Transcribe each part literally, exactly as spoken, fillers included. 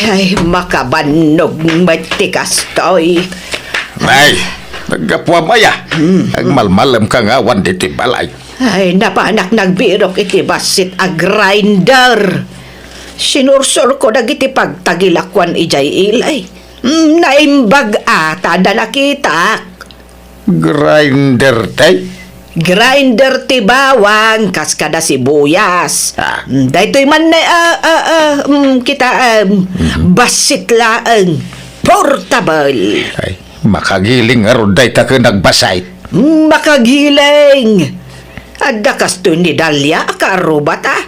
Ay, makabannog met ti kastoy. Ay, naggapuam aya. Hmm. Agmalmalemka nga awan ditoy balay. Ay, napanak nagbirok iti bassit a grinder. Sinursorko dagiti pagtagilakuan idiay ilay. Hmm, naimbag a, ta adda nakitak. Grinder, tay? Grinder ti bawang, kas kada sibuyas. Ah. Mm, daytoy man, eh, ah, ah, ah, mm, kita, em, Mhm. bassit laeng. Portable. Ay, makagiling ngarud dayta ken agbassit. Mm, makagiling. Adda kastoy ni Dalia a kaarrubat, ah.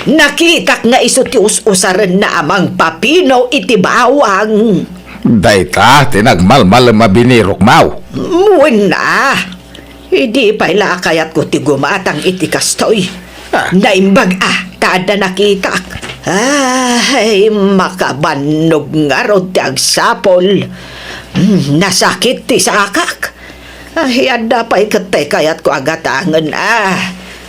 Nakitak nga isu ti us-usarenna a mangpapino iti bawang. Dayta ti nagmalmalem a binirokmo. Wen a. Idi pay la a kayatko ti gumatang iti kastoy. Ah. Naimbag a, ta adda nakitak. Ay, makabannog ngarud ti agsapul. Hmm, nasakit ti sakak. Ay, adda pay ket ti kayatko a gatangen, ah.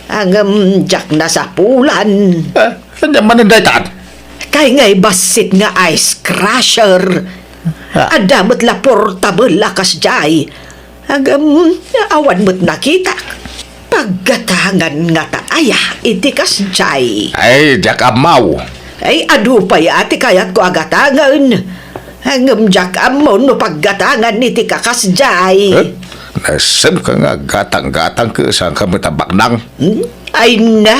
Ngem diak nasapulan. Ah, ania manen daytan? Kay ngay bassit nga ice crusher. Ah. Adda met la portable a kasdiay. Ngem awan met nakitak. Paggatangan ngata aya iti kasdiay? Ay, diak ammo. Ay, adu pay a ti kayatko a gatangen. Ngem diak ammo no paggatangan iti kakasdiay. Eh? Nasemka nga gatang-gatang ket saanka met a baknang? Hmm? Ay na,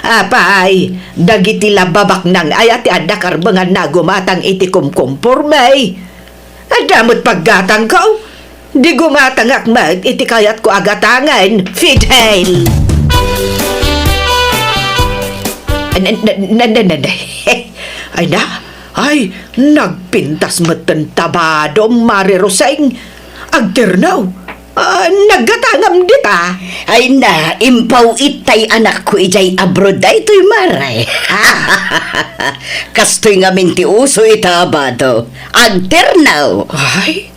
apay, dagiti la babaknang aya ti adda karbenganna a gumatang iti kumkumporme. Adda met paggatangko. Di gumatangak met iti kayatko a gatangen, Fidel. Ay na, ay, nagpintas metten tabadom, Mare Roseng. Agternaw. Ah, naggatangam dita. Ay na, impaw-it tay anakko idiay abroad daytoy, Mare. Kastoy ngamin ti uso ita a bado. Agternaw. Ay,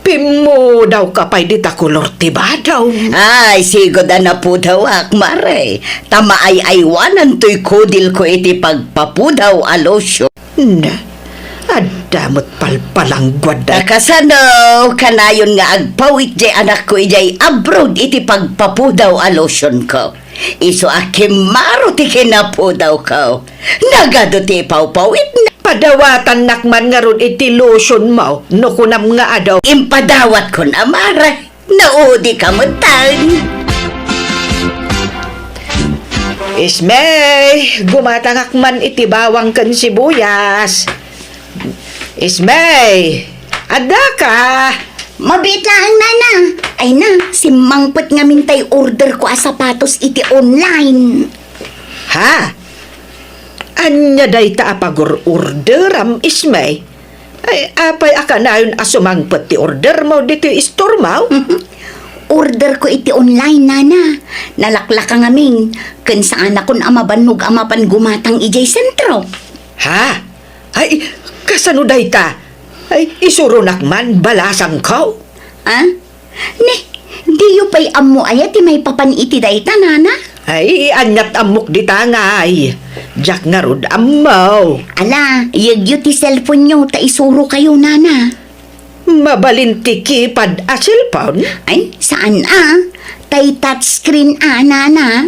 pimmudawka pay dita kolor ti bado. Ay, sigud a napudawak, Mare. Ta maay-aywanan toy kudilko iti pagpapudaw a lotion. Na, adda met palpalangguad da. Kasano kanayon nga agpaw-it diay anakko idiay abroad iti pagpapudaw a lotionko? Isu a kimmaro ti kinapudawko. Nagadu ti ipawpaw-itna. Padawatannak man ngarud iti lotionmo, no kunam nga adu. Impadawatkon, Mare. Naudika metten. Ismay, gumatangak man iti bawang ken sibuyas. Ismay, addaka? Mabiit laeng, Nana. Ay na, simmangpet ngamin tay orderko a sapatos iti online. Ha? Ania dayta a pagur-orderam, Ismay? Ay, apay a kanayon a sumangpet ti ordermo ditoy istormo? Orderko iti online, Nana. Nalaklaka ngamin, ken saanakon a mabannog a mapan gumatang idiay sentro. Ha? Ay, kasano dayta? Ay, isuronak man, balasangko. Ah? Ne, diyo pay ammo aya ti maipapan iti dayta, Nana? Ay, aniat ammok dita ngay. Diak ngarud ammo. Ala, iyegyo ti cellphone-yo ta isurokayo, Nana. Mabalin ti keypad a cellphone? Ay, saan a. Tay touchscreen a, Nana.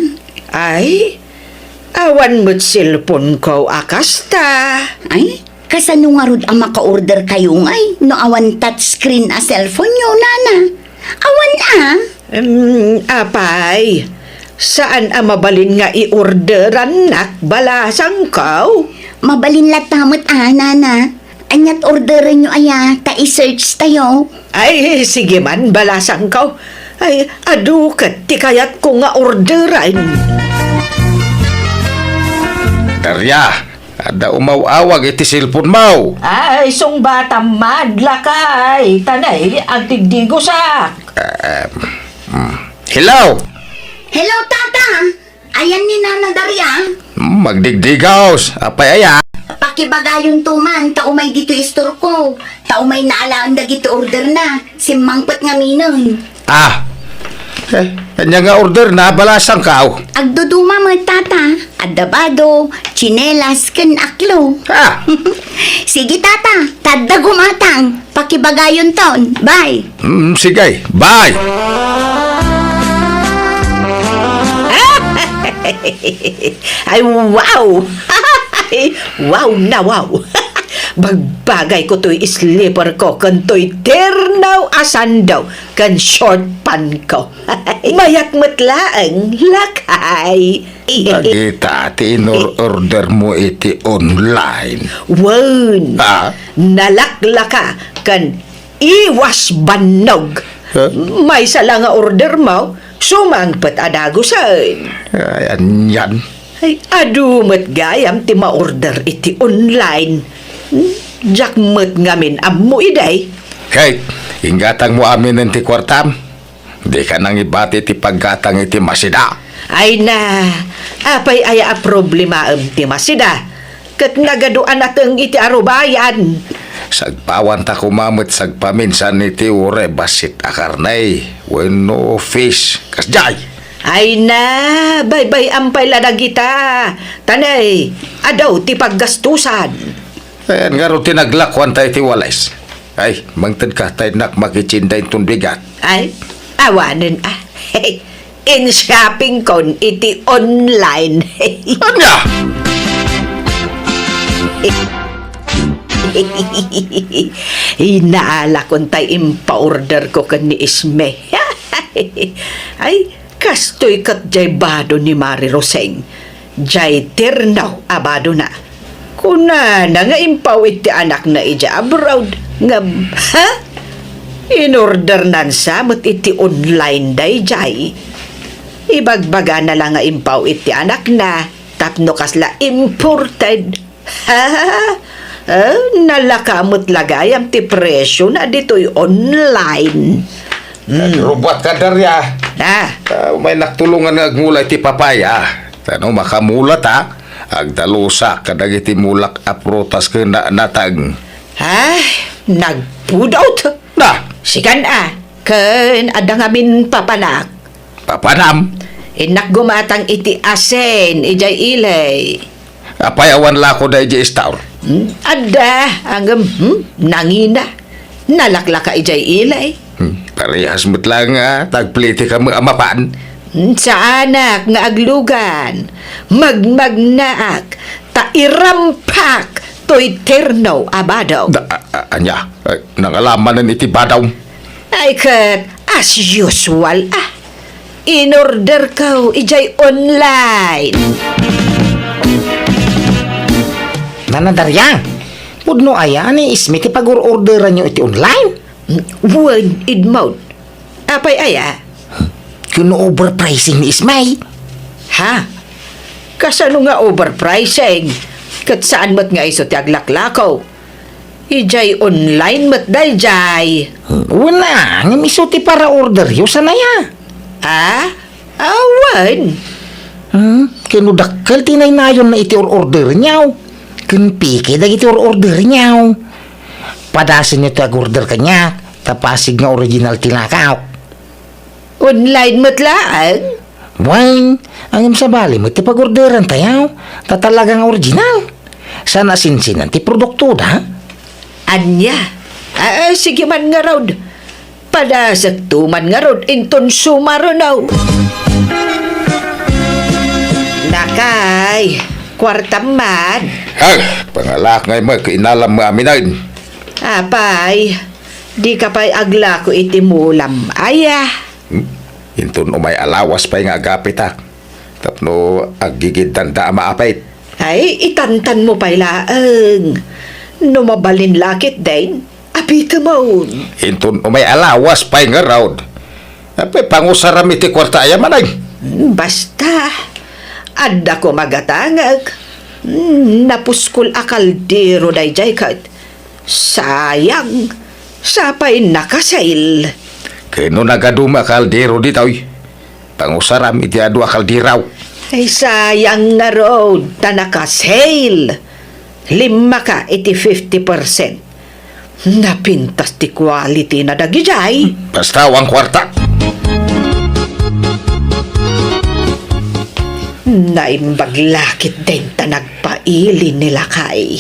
Ay, awan met cellphone-ko a kasta. Ay, kasano ngarud a maka-order kayo ngay no awan touchscreen a cellphone-yo, Nana? Awan a? Em, apay, saan a mabalin nga i-orderannak, balasangko? Mabalin latta met a, Nana. Aniat orderenyo aya, ta i-search tayo. Ay, sige man, balasangko. Ay, adu ket ti kayatko nga orderen. Daria, adda umaw-awag iti cellphone-mo. Ay, sungbatam man, lakay. Tanay, agdigdigosak. Em, mm. Hello? Hello, Tata. Ayan ni Nana Daria. Hmm, magdigdigaws. Apay aya? Pakibagayonto man, ta umay ditoy istorko. Ta umay naalaen dagiti orderna. Simmangpet ngaminen. Ah. Eh, ania nga order na, balasangko? Agduduma met, tata. Adda bado, tsinelas, ken aklo. Ah! Sige, tata, tadda gumatang. Pakibagayonton. Bye. Mm, sige. Bye! Ay, wow! Wow na wow! Bagbagayko toy slipper ko ken toy terno a sando ken short pant ko. Mayat met laeng, lakay. Dagita ti inor-order mo iti online. Wen, ah? Nalaklaka ken iwas bannog. Huh? Maysa la nga order mo, sumangpet a dagusen. Ay, anian? Ay, adu met gayam ti ma-order iti online. Hmm? Diak met ngamin ammo idi. Kate, inggatang mo aminen ti kuartam. Dika nangibati ti paggatang iti masida. Ay na, apay aya a problemaem ti masida? Ket nagadu a nateng iti arubayan. Sagpawanta koma met sagpaminsan iti uray bassit a karne wenno fish. Kasdiay! Ay na, baybay-am pay la dagita. Tanay, adu ti paggastusan. Ayan ngarud ti naglakuanta iti wales. Ay, mangtedka ta innak makitsinda inton bigat. Ay, awanen a. In-shoppingkon iti online. Ania? Inaalakon tay impa-orderko ken ni Isme. Ay, kastoy ket jay bado ni Mari Roseng. Jay terno a badona. Kunana nga impaw iti anakna idiay abroad. Ngem, ha? Inordernan sa met iti online daydiay. Ibagbagana la nga impaw iti anakna tapno kasla imported. Ha? Eh, nalaka met la gayam ti presiona ditoy online. Hmm. Rubat ka, Daria. Ah. Ah, may naktulongan nga agmula iti papaya. Ta no makamula ta, agdalusak kadagiti mulak a prutas ken na-, nateng. Ah, nagpudot. Na! Sikan a, ken adda ngamin papanak. Papanam? Innak gumatang iti asin, idiay ili. Apay awan lako daydiay store? Hmm, adda, ngem, hmm, nangina. Nalaklaka idiay ili. Hmm, parehas met la nga tagpliti ka met a mapan. Hmm, saanak nga aglugan. Magmagnaak, ta irampak toy terno a bado. Da, a, a, ania? Ay, nangala manen iti bado. Ay, ket, as usual, ah. Inorderko idiay online. Nana Daria, pudno aya ni Isme ti pagor-orderanyo iti online? Wen, Edmond. Apay aya? Ken no overpricing ni Isme. Ha? Kasano nga overpricing? Ket saan met nga isu ti aglaklako? Idiay online met daydiay. Wen a, ngem isu ti para-orderyo, saan aya? Ah? Awan. Hmm? Ken no dakkel ti naynayonna iti or-ordernyo, ken peke dagiti or-ordernyo, padasenyo ti ag-order kaniak, ta pasig nga original ti lakak. Online met laeng? Wen, ngem sabali met ti pag-orderan tayo, ta talaga nga original. Saan a sinsinan ti produktoda? Ania? Ah, sige man ngarud. Padasekto man ngarud inton sumaruno. Nakay, kuartam man. Ah, pangalak ngay mo, kainalam mo aminen. Apay, di ka pay aglako iti mulam, aya? Hmm? Inton umay a lawas pay nga agapitak tapno aggigiddanda a maapit. Ay, itantan mo pay laeng. No mabalin la ketdin, apitemon. Inton umay a lawas pay ngarud, apay pangusaram iti kuarta aya manen? Hmm, basta, adda ko magatangek. Hmm, napuskol a kaldero daydiay ket Sayang, sapay naka-sale. Ken no nagadu met a kaldero ditoy, pangusaram iti adu a kaldero. Ay, sayang ngarud, ta naka-sale. Limmaka iti fifty percent. Napintas ti quality na dagidiay. Basta awan kuarta. Naimbag la ketdin ta nagpaili ni lakay.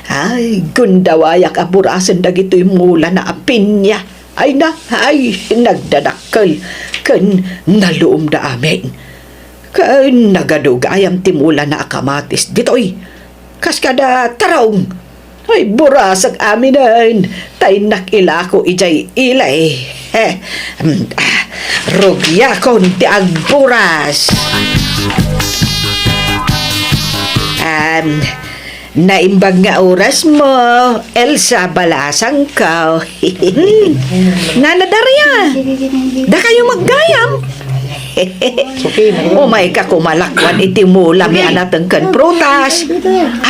Ay, gundawayak a burasen dagitoy mulana a pinya. Ay na, ay, nagdadakkel ken naluomda amin. Ken nagadu gayam ti mulana a kamatis ditoy. Kas kada tarong. Ay, burasek aminen. Ta innak ilako idiay ili. He, mm, ah, rugiakon ti agburas. Am, naimbag nga orasmo, Elsa Balasangko. Nana Daria, dakayo met gayam. Umayka koma lakuan iti mulami a nateng ken prutas.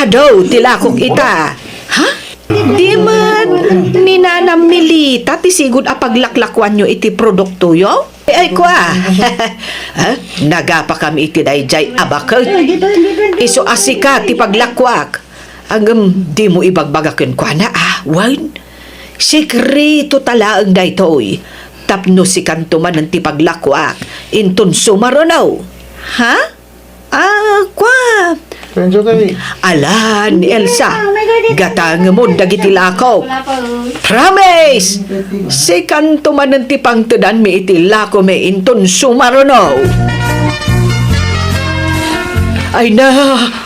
Adu ti lakok ita. Ha? Di met ni Nana Milita ti sigud a paglaklakuanyo iti produktoyo? Ay, kua. Ha? Nagapakami iti daydiay a baket. Isu a sika ti paglakuak. Ngem dimo ibagbaga kenkuana, a, wen? Sekreto ta laeng daytoy. Tapno sikanto manen ti paglakuak, inton sumaruno. Ha? A, kua. Alan, Elsa, gatangemon dagiti lakok. Promise! Sikanto manen ti pangtedanmi iti lakomi inton sumaruno. Ay na,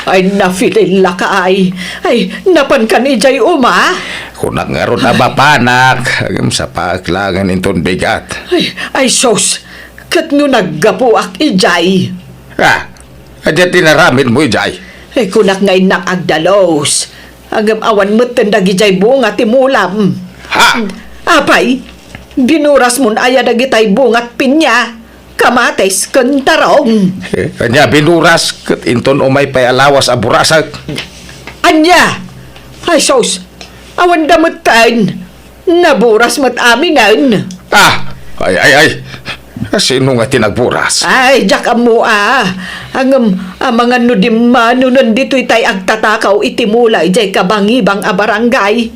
ay na, Fidel, lakay. Ay, napankan idiay uma? Kunak ngarud a mapanak, ngem sapaek laengen inton bigat. Ay, ay sus, ket no naggapuak idiay? Ah, ania ti inaramidmo idiay? Ay, kunak nga innak agdalus. Ngem awan metten dagidiay bunga ti mulam. Ha? Apay, binurasmon aya dagitay bungat pinya, kamatis, ken tarong? Eh, ania binuras ket inton umay pay a lawas a burasek? Ania? Ay sus, awan da metten. Naburas met aminen. Ah! Ay, ay, ay! Sino nga ti nagburas? Ay, diak ammo a. Ngem, amangan no dimmanonen ditoy tay agtatakaw iti mula idiay kabangibang a barangay.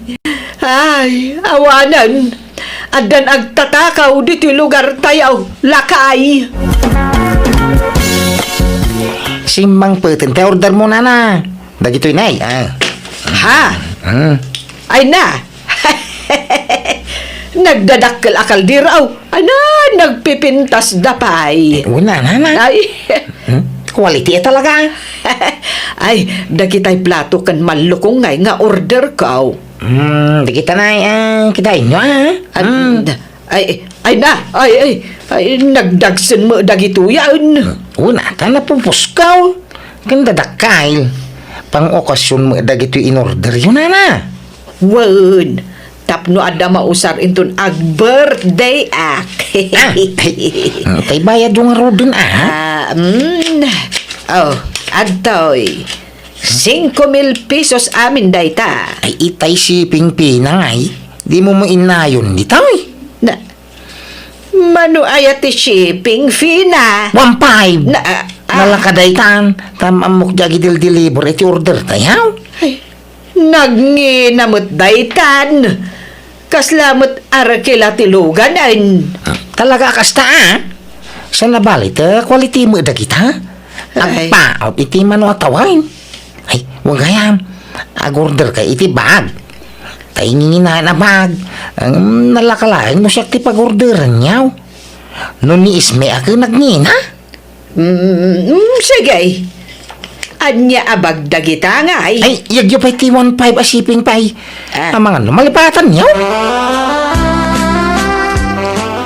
Ay, awanen. Addan agtatakaw ditoy lugar tayo, lakay. Simmangpeten ti order mo, nana. Dagitoy nay, ah. Ha? Hmm. Ay na, nagdadakkel a kaldero. Ay na, nagpipintas da pay. Eh, una, nana. Ay. Hmm? Quality a talaga. Ay, dagitay plato ken mallukong ngay nga order ko. Hmm, dagita na, ah, kita inyo, ah. At, Hmm. ay, ay na, ay, ay, ay, nagdagsen mo dagitoyan. Una, ta napupuskaw. Ken dadakkel. Pang-okasyon mo dagitoy in order yo, nana. Wen, tapno adda mausar inton ag-birthday ak. Ah, ay, tay bayad nga ruden, ah. Ah, mm. Oh, adtoy. Singko mil pesos amin dayta. Ay, itay shipping fee na ngay. Di mo mo inayon ditoy. Na, mano aya ti shipping fee na? One five. Na, ah, ah. Nalaka daytan, tam ammok di agidel-deliver iti order tayo. Ay, nagngina met daytan. Kasla met arkila ti luganen. Talaga a kasta, ah? Saan nabali, ta quality mo dagita? Ay. Agpaot iti mano a tawain. Ay, wagayam. Ag-order ka iti bag. Ta inginginaan a bag. Ang nalakalaeng no siak ti pag-orderan niyaw. No ni Isme a ka nagngina? Mm, mm, sige. Ania a bag dagita ngay? Ay, yagyo pay ti one five a shipping pay. Ah. Amangan no malipatan niyo?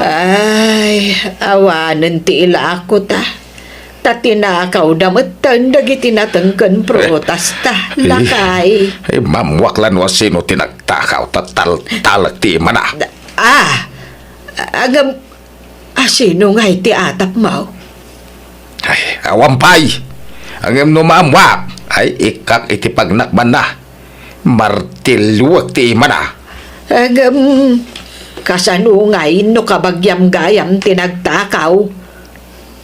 Ay, awanen ti ilako ta. Ta tinakaw da metten dagiti natengken prutas ta, eh, lakay. Eh, mammuak la no asino ti nagtakaw ta tal-, talek ti imana. Ah, agam, Asino ngay ti atapmo? Ay, awan pay. Ngem no maammuak, ay ikkak iti pagnakbanna. Martilyoek ti imana. Ngem, kasano ngay no kabagiam gayam ti nagtakaw?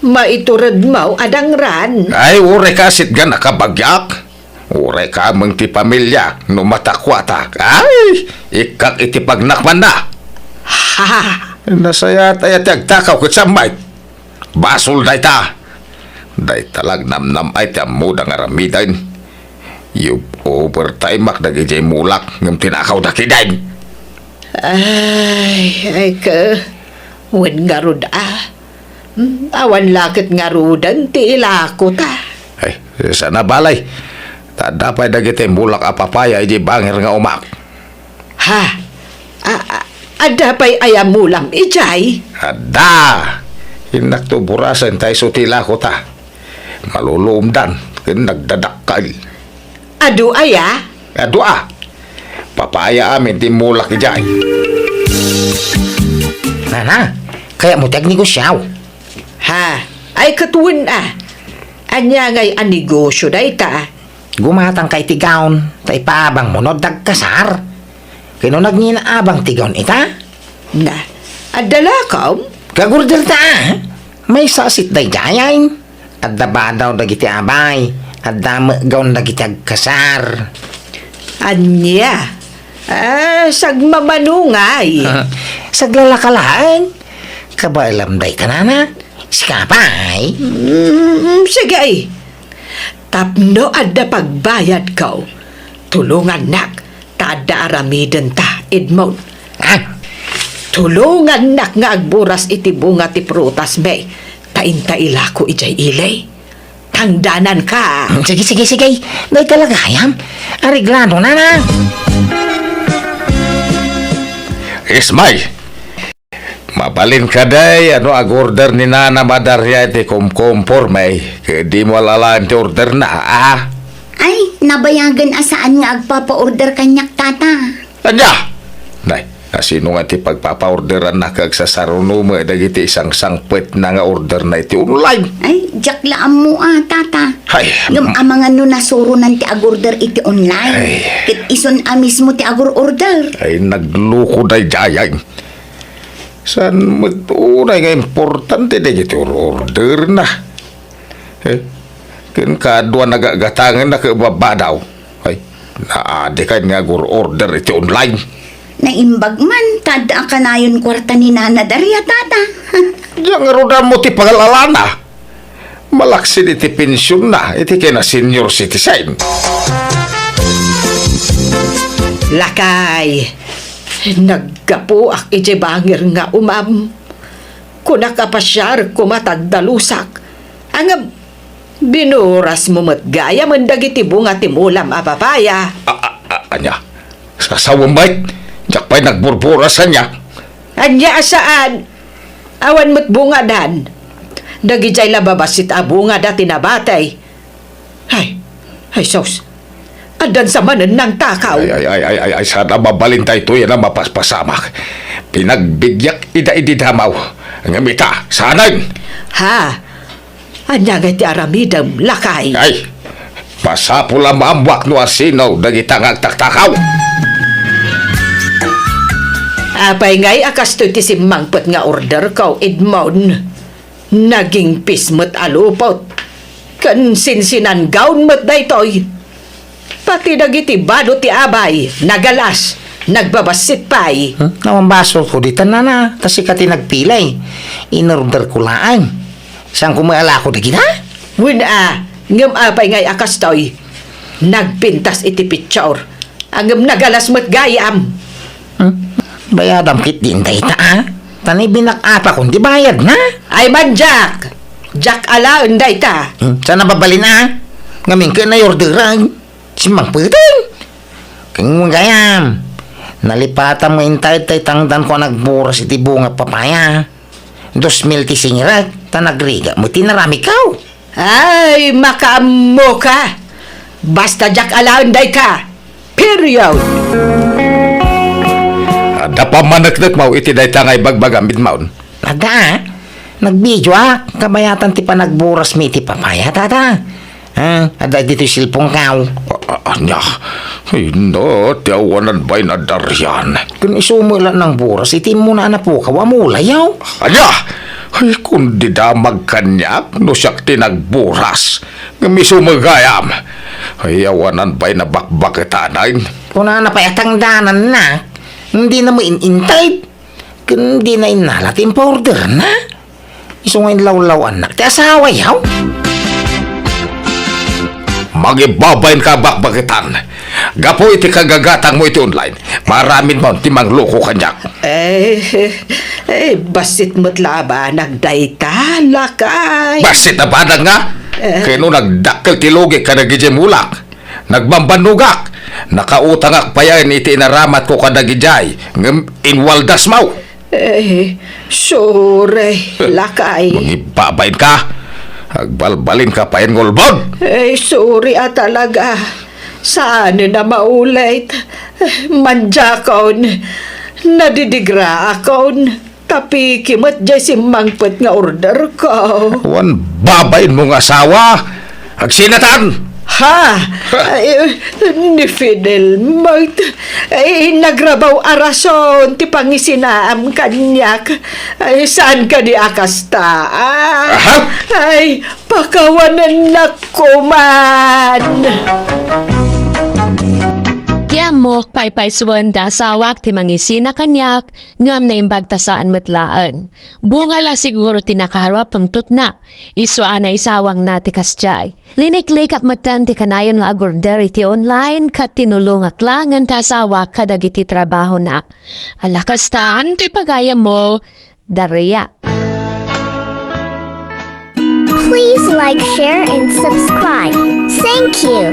Maituredmo a dangran. Ay, uray ka sitgan a kabagiak. Uray ka ameng ti pamilya no matakuatak. Ay, ikkak iti pagnakbanna. Ha? Nasayaat aya ti agtakaw ket sammay. Basol dayta. Dayta la agnamnam-ay ti ammoda nga aramiden. Yub-, overtime-ak dagidiay mulak ngem tinakawda ketdin. Ay, ay ka, wen ngarud a. Hmm, awan la ket ngaruden ti ilakota. Ay, saan a bale. Ta adda pay dagiti mulak a papaya idiay bangir nga umak. Ha? A, a, adda pay aya mulam idiay? Adda! Innakto burasen ta isu ti ilakota. Maluluomdan ken nagdadakkel. Adu aya? Adu a. Papaya amin ti mulak idiay. Nana, kayatmo ti agnegosiaw? Ha? Ay, ket wen a. Ania ngay a negosio dayta? Gumatangka iti gown ta ipaabangmo no adda agkasar. Ken no nagnginaabang ti gown ita? Na, adda la, kom? Kag-order ta, a? Maysa a set daydiay. Adda badaw dagiti abay, adda met gown dagiti agkasar. Ania? Ah, sagmamano ngay. Saglalaka laeng. Kabaelam dayta, nana. Sika pay. Mm, sige. Tapno adda pagbayadko, tulongannak ta adda aramidenta, Edmond. Ah? Tulongannak nga agburas iti bunga ti prutasmi, ta inta ilako idiay ili. Tangdananka. Sige, sige, sige. Dayta la gayam. Areglado, nana. Ismay! Mabalin kadi a no ag-order ni Nanam a Daria iti kumkumpormi, ket dimo ala-alaen ti orderna, a? Ay, nabayagen a saan nga agpapa-order kaniak, tata. Ania? Nay, a sino nga ti pagpapa-orderanna ket agsasaruno met dagiti isangsangpetna nga orderna iti online? Ay, diak la ammo a, tata. Ay, ngem amangan no nasuronan ti ag-order iti online. Ay. Ket isun a mismo ti agur-order. Ay, nagloko daydiay. Saan met unay nga importante dagiti or-orderna? Eh, ken kaadua nagagatangenna ket babbadaw. Ay, naadikay nga agur-order iti online. Naimbag man, ta adda a kanayon kuarta ni Nana Daria, tata. Diak ngarud ammo ti pangal-alana. Malaksid iti pensionna iti kinasenior citizen. Lakay, naggapuak iti bangir nga umam. Kunak a pasiar koma ta agdalusak. Ngem, binurasmo met gayamen dagiti bunga ti mulam a papaya. A, a, a, ania? Sasawem met? Diak pay nagburburas ania? Ania a saan? Awan met bungadan. Dagidiay la babassit a bungada ti nabati. Ay, ay, sus. Addan sa manen nangtakaw. Ay, ay, ay, ay, ay, ay, saan a mabalin daytoy a mapaspasamak. Pinagbidiak ida idi damaw. Ngem ita, saanen? Ha? Ania ngay ti aramidem, lakay? Ay, masapul a maammoak no asino dagita nga agtaktakaw. Apay ngay a kastoy ti simmangpet nga orderko, Edmond? Nagingpis met a lupot. Ken sinsinanggaon met daytoy. Pati dagiti bado ti abay, nagalas, nagbabassit pay. Hmm? Awan basolko ditan, nana, ta sika ti nagpili. Inorderko laeng. Saanko met a lako dagita? Wen a, ngem apay ngay a kastoy? Nagpintas iti picture. Ngem nagalas met gayam. Hmm? Bayadam ketdin dayta, a? Ta ni binak-apakon ti bayadna. Ay man, Jack! Jack alaen dayta. Hmm? Saan a mabalin, a? Ngamin ket naiorderan. Simmangpeten. Ken gayam, nalipatam nga intay tay tangdanko a nagburas iti bunga papaya. Dos mil ti singirek, ta nagrigat met ti inaramidko. Ay, makaammoka! Basta diak alaen dayta! Period! Adda pammaneknekmo iti dayta nga ibagbagam, Edmond? Adda, a? Nagbideoak, kabayatan ti panagburasmi iti papaya, tata. Ah, adda ditoy cellphone-ko. A-, a-, ania? Ay, no, ti awanan bay nadarian. Ken isu met la nangburas iti immuna a napukaw a mulayaw. Ania? Ay, kundi damag kaniak no siak ti nagburas. Ngem isu met gayam. Ay, awanan bay nabakbaketanan. Kunana pay a tangdananna. Dina met in-intay. Ken dina innala ti impaorderna. Isu nga inlawlaw-annak ti asawayo. Mangibabain ka bakbakitan. Gapu iti kagagatangmo iti online, maaramidmo ti mangloko kaniak. Eh, eh, bassit met la a banag dayta, lakay. Bassit a banag nga? Eh. Ken no nagdakkel ti lugik kadagiti mulak, nagbambannogak, nakautangak payen iti inaramatko kadagidiay, ngem inwaldasmo. Eh, sorry, lakay. Mangibabain ka. Agbalbalin ka payen nga ulbod. Eh, sorry a talaga. Saanen a maulit. Eh, mandiakon. Nadidigraakon. Tapiki met diay simmangpet nga orderko. Wen babainmo nga asawa. Agsinatan! Ha? Ay, ni Fidel, Mart, ay, nagrabaw a rason ti pangisinaam kaniak. Ay, saan kadi a kasta? Ah, Aha? Ay, pakawanennak koman. Ti ammok, paypaysuen da asawak ti mangisina kaniak, ngem naimbag ta saan met laeng. Bunga la siguro ti nakaruap pungtotna. Isu a naisawangna ti kasdiay. Liniklikak metten ti kanayon nga agorder iti online ket tinulongak laengen ti asawak kadagiti trabahona. Ala kastan ti pagayammo, Daria. Please like, share, and subscribe. Thank you.